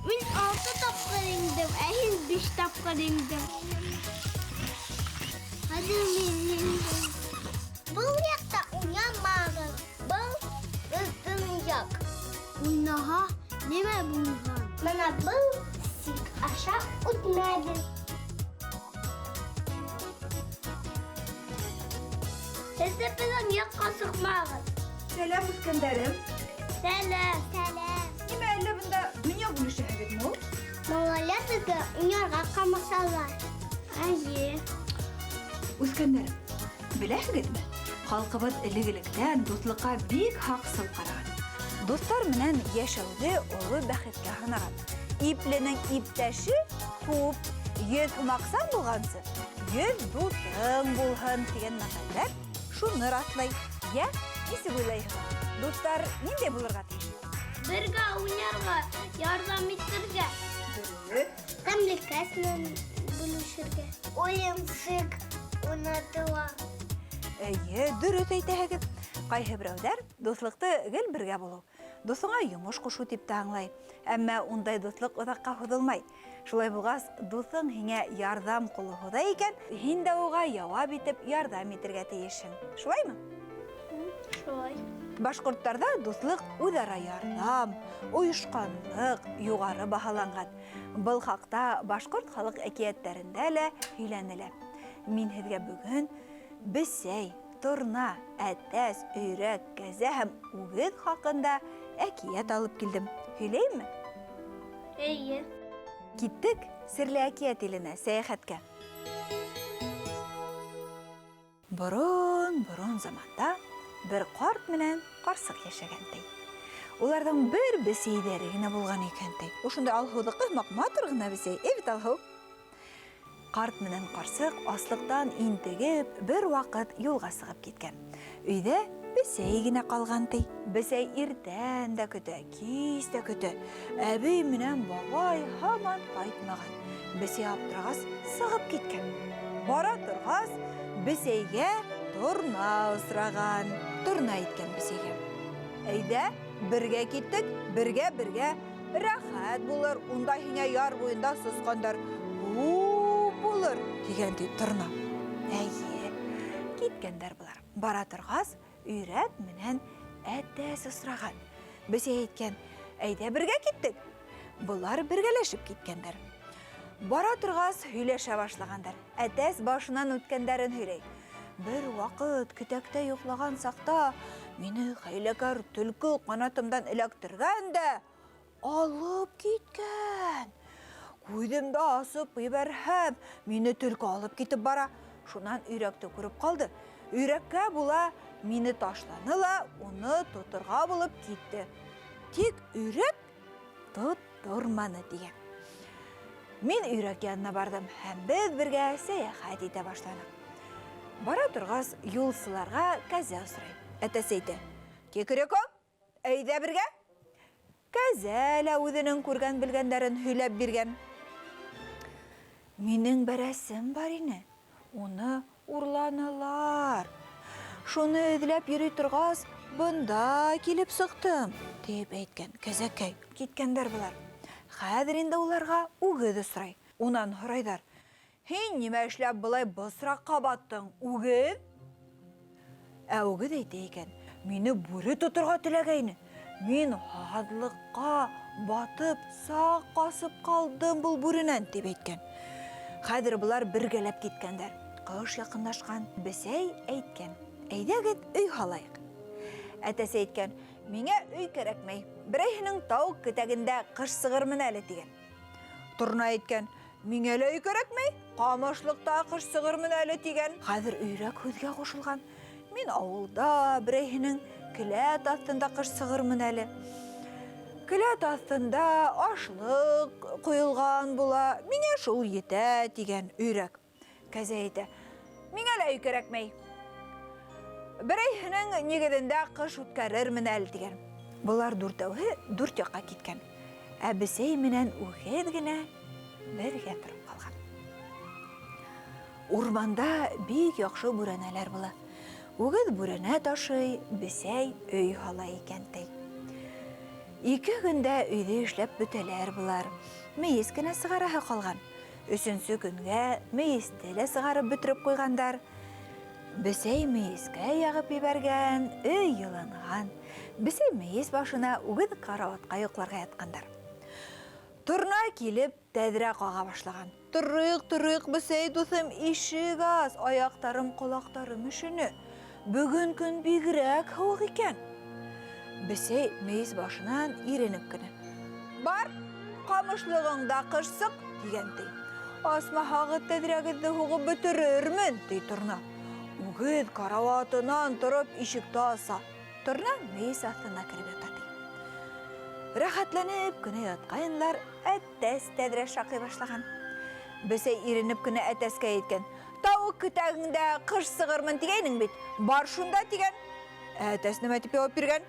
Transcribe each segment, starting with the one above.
Мин алты тапҡыр иңдем, ә һин биш тапҡыр иңдең. Хәҙер мин иңдем. Был яҡта уйнамағыҙ. Был беҙҙең яҡ. Уйнаһа, нимә булған? Мына был сик аша үтмәгеҙ. Һеҙ ҙә беҙҙең яҡҡа сыҡмағыҙ. Сәләм, үҫкәндәрем. Сәләм. Сәләм. Нимә әллә бында донъя бүлешәһегеҙме ул? Малайлар беҙгә уйнарға ҡамасаулай. Әйе. Үҫкәндәрем, беләһегеҙме? Халҡыбыҙ элек-электән дуҫлыҡҡа бик һаҡсыл ҡараған. Дуҫтар менән йәшәүҙе оло бәхеткә һанаған. Ипленең иптәше күп, 100 һум аҡсаң булғансы, 100 дуҫың булһын тигән мәҡәлләр шуны раҫлай. Йә, нисек уйлайһығыҙ, дуҫтар ниндәй булырға тейеш? Бергә уйнарға, ярҙам итергә. Дөрөҫ. Тәмлекәс менән бүлешергә. Уйынсыҡ уйнатыла. Эйе, дөрөҫ әйтәһегеҙ. Ҡайһы берәүҙәр дуҫлыҡты гел бергә булыу, дуҫыңа йомош ҡушыу тип тә аңлай. Әммә ундай дуҫлыҡ оҙаҡҡа һуҙылмай. Шулай булғас, дуҫың һиңә ярҙам ҡулы һуҙа икән, һин дә уға яуап итеп ярҙам итергә тейешһең. Шулаймы? Шулай. Башҡорттарҙа дуҫлыҡ үҙ-ара ярҙам, ойошҡанлыҡ юғары баһаланған. Был хаҡта башҡорт халыҡ әкиәттәрендә лә һөйләнелә. Мин һеҙгә бөгөн бесәй, торна, әтәс, өйрәк, кәзә һәм үгеҙ хаҡында әкиәт алып килдем. Һөйләйемме? Эйе. Киттек серле әкиәт иленә сәйәхәткә. Борон-борон заманда бер ҡарт менән ҡарсыҡ йәшәгән ти. Уларҙың бер бесәйҙәре генә булған икән ти. Ошондай Алһыуҙыҡы һымаҡ матур ғына бесәй, әй бит Алһыу? Ҡарт менән ҡарсыҡ аслыҡтан интегеп, бер ваҡыт юлға сығып киткән. Өйҙә бесәй генә ҡалған ти. Бесәй иртән дә көтә, кис тә көтә. Әбей менән бабай һаман ҡайтмаған. Бесәй аптырағас сығып киткән. Бара торғас, бесәйгә торна осраған. Торна әйткән бесәйгә: Әйҙә, бергә киттек, бергә-бергә рәхәт булыр, унда һиңә яр буйында сысҡандар күп булыр, тигән ти торна. Әйе, киткәндәр болар. Бара торғас, өйрәк менән әтәс осраған. Бесәй әйткән: Әйҙә бергә киттек. Болар бергәләшеп киткәндәр. Бара торғас, һөйләшә башлағандар. Әтәс башынан үткәндәрен һөйләй. Бер ваҡыт кетәктә йоҡлаған саҡта мине хәйләкәр төлкө ҡанатымдан эләктергән дә алып киткән. Күҙемде асып ебәрһәм, мине төлкө алып китеп бара. Шунан өйрәкте күреп ҡалды. Өйрәккә була мине ташланы ла, уны тоторға булып китте. Тик өйрәк тотторманы, тигән. Мин өйрәк янына барҙым һәм беҙ бергә сәйәхәт итә башланыҡ. Бара торғас, юлсыларға кәзә осрай. Әтәс әйтә: Кекереко, әйҙә бергә. Кәзә лә үҙенең күргән-белгәндәрен һөйләп биргән. Минең бәрәсем бар ине, уны урланылар. Шуны эҙләп йөрөй торғас, бында килеп сыҡтым, тип әйткән кәзәкәй. Киткәндәр былар. Хәҙер инде уларға үгеҙ осрай. Унан һорайҙар: Һин нимә эшләп былай бысраҡҡа баттың, үгеҙ? Ә үгеҙ әйтә икән: Мине бүре тоторға теләгәйне. Мин һаҙлыҡҡа батып, саҡ ҡасып ҡалдым был бүренән, тип әйткән. Хәҙер былар бергәләп киткәндәр. Ҡыш яҡынлашҡан. Бесәй әйткән: Әйҙәгеҙ, өй һалайыҡ. Әтәс әйткән: Миңә өй кәрәкмәй, берәйһенең тауыҡ кетәгендә ҡыш сығырмын әле, тигән. Торна әйткән: Миңә лә өй кәрәкмәй, ҡамышлыҡта ҡыш сығырмын әле, тигән. Хәҙер өйрәк һүҙгә ҡушылған: Мин ауылда берәйһенең келәт аҫтында ҡыш сығырмын әле. Келәт аҫтында ашлыҡ ҡойолған була, миңә шул етә, тигән өйрәк. Кәзә әйтә, миңә лә өй кәрәкмәй. Берәйһенең нигеҙендә ҡыш үткәрермен әле, тигән. Былар дүртәүһе дүрт яҡҡа киткән. Ә бесәй менән үгеҙ генә бергә тороп ҡалған. Урманда бик яҡшы бүрәнәләр була. Үгеҙ бүрәнә ташый, бесәй өй һала икән, ти. Ике көндә өйҙө эшләп бөтәләр былар. Мейес кенә сығараһы ҡалған. Өсөнсө көнгә мейесте лә сығарып бөтөрөп ҡуйғандар. Бесәй мейескә яғып ебәргән, өй йылынған. Бесәй мейес башына, үгеҙ карауатҡа йоҡларға ятҡандар. Торна килеп тәҙрә ҡаға башлаған. Торыйыҡ, торыйыҡ, бесәй дуҫым, ишек ас, аяҡтарым, ҡолаҡтарым өшөнө. Бөгөн көн бигерәк һыуыҡ икән. Бесәй мейес башынан иренеп кенә. Бар, ҡамышлығыңда ҡыш сыҡ, тигән ти. Асмаһағыҙ тәҙрәгеҙҙе һуғып бөтөрөрмөн, ти торна. Үгеҙ карауатынан тороп ишекте аса. Торна мейес аҫтына кереп ята ти. Рәхәтләнеп кенә ятҡайнылар, әтәс тәҙрә шаҡый башлаған. Бесәй иренеп кенә әтәскә әйткән: "Тауыҡ көтәгеңдә ҡыш сығырмын тигәйнең бит, бар шунда" тигән. Әтәс нәмә тип яуап биргән?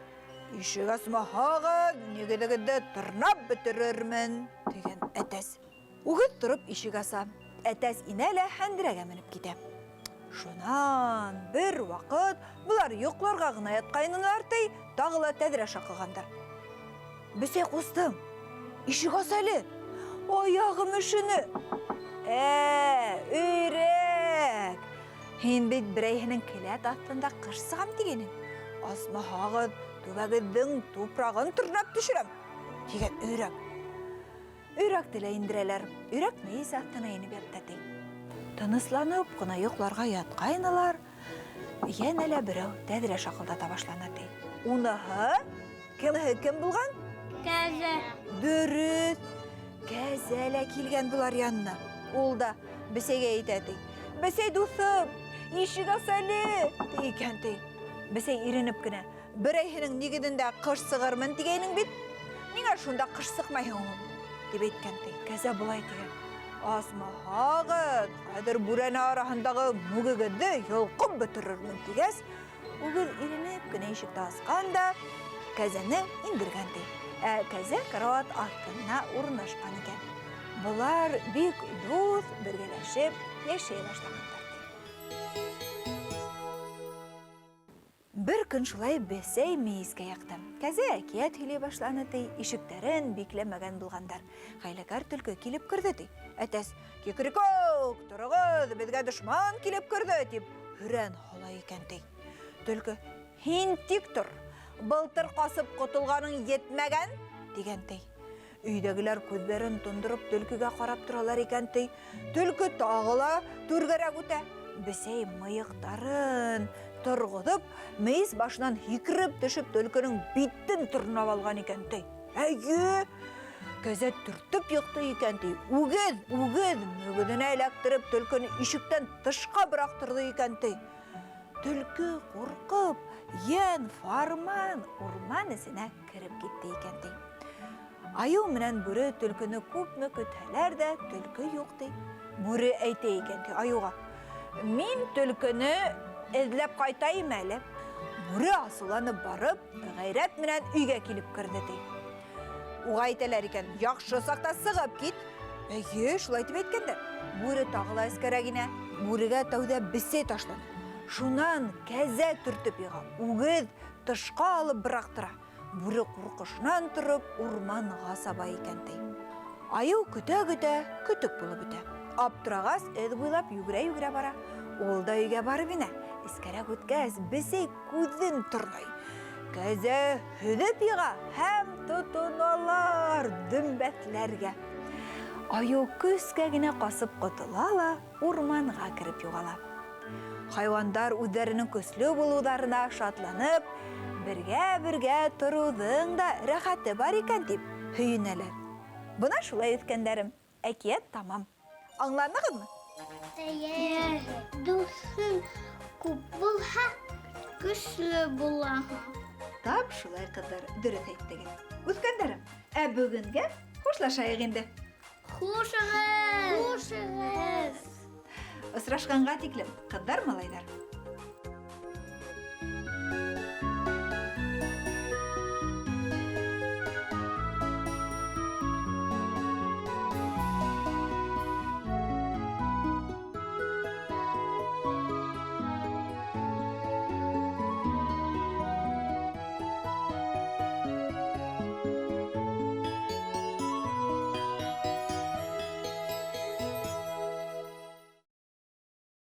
Ишек асмаһағыҙ, нигеҙегеҙҙе тырнап бөтөрөрмөн, тигән әтәс. Үгеҙ тороп ишек аса. Әтәс инә лә һәндерәгә менеп китә. Шунан бер ваҡыт былар йоҡларға ғына ятҡайнылар ти, тағы ла тәҙрә шаҡығандар. Бесәй ҡустым, ишек ас әле, аяғым өшөнө. Ә, өйрәк! Һин бит берәйһенең келәт аҫтында ҡыш сығам тигәнең. Асмаһағыҙ, түбәгеҙҙең тупрағын тырнап төшөрәм, тигән өйрәк. Өйрәкте лә индерәләр. Өйрәк мейес аҫтына инеп ятты ти. Тынысланып ҡына йоҡларға ятҡайнылар, йәнә лә берәү тәҙрә шаҡылдата башланы ти. Уныһы кемһе кем булған? Кәзә. Дөрөҫ. Кәзә лә килгән былар янына. Ул да бесәйгә әйтә ти. Бесәй дуҫым, ишек ас әле, ти икән ти. Бесәй иренеп кенә, берәйһенең нигеҙендә ҡыш сығырмын тигәйнең бит. Ниңә шунда ҡыш сыҡмайһың һуң? Тип әйткән ти. Кәзә былай тигән. Асмаһағыҙ, хәҙер бүрәнә араһындағы мүгегеҙҙе йолҡоп бөтөрөрмөн тигәс, үгеҙ иренеп кенә ишекте асҡан да кәзәне индергән ти. Ә кәзә карауат аҫтына урынлашҡан икән. Былар бик дуҫ, бергәләшеп йәшәй башлағандар ти. Бер көн шулай бесәй мейескә яҡты. Кәзә әкиәт һөйләй башланы ти, ишектәрен бикләмәгән булғандар. Хәйләкәр төлкө килеп керҙе ти. Әтәс, кикрикок, тороғоҙ, беҙгә дошман килеп керҙе, тип һөрән һала икән ти. Төлкө, һин тик тор, былтыр ҡасып ҡотолғаның етмәгән, тигән ти. Өйҙәгеләр күҙҙәрен тондороп төлкөгә ҡарап торалар икән ти. Төлкө тағы ла түргәрәк үтә. Бесәй мыйыҡтарын торғоҙоп, мейес башынан һикереп төшөп төлкөнөң битен тырнап алған икән ти. Әйе, кәзә төртөп йыҡты икән ти. Үгеҙ, үгеҙ мөгөҙөнә эләктереп төлкөнө ишектән тышҡа быраҡтырҙы икән ти. Төлкө ҡурҡып, йән фарман урман эсенә кереп китте икән ти. Айыу менән бүре төлкөнө күпме көтһәләр ҙә, төлкө юҡ ти. Бүре әйтә икән ти айыуға: "Мин төлкөнө эҙләп ҡайтайым әле." Бүре асыуланып барып, ғәйрәт менән өйгә килеп керҙе ти. Уға әйтәләр икән: "Яҡшы саҡта сығып кит." Эйе, шулай тип әйткәндәр. Бүре тағы ла эскәрәк инә. Бүрегә тәүҙә бесәй ташлана. Шунан кәзә төртөп йыға. Үгеҙ тышҡа алып быраҡтыра. Бүре ҡурҡышынан тороп урманға саба икән ти. Айыу көтә-көтә көтөк булып бөтә. Аптырағас, эҙ буйлап йүгерә-йүгерә бара. Ул да өйгә барып инә. Эскәрәк үткәс, бесәй күҙен тырнай. Кәзә һөҙөп йыға һәм тотоналар дөмбәҫләргә. Айыу көскә генә ҡасып ҡотола ла урманға кереп юғала. Хайуандар үҙҙәренең көслө булыуҙарына шатланып, бергә-бергә тороуҙың да рәхәте бар икән тип һөйөнәләр. Бына шулай, үҫкәндәрем, әкиәт тамам. Аңланығыҙмы? Эйе. Дуҫың күп булһа, көслө булаһың. Тап шулай, ҡыҙҙар, дөрөҫ әйттегеҙ. Үҫкәндәрем, ә бөгөнгә хушлашайыҡ инде. Хушығыҙ! Хушығыҙ! Осрашҡанға тиклем, ҡыҙҙар, малайҙар.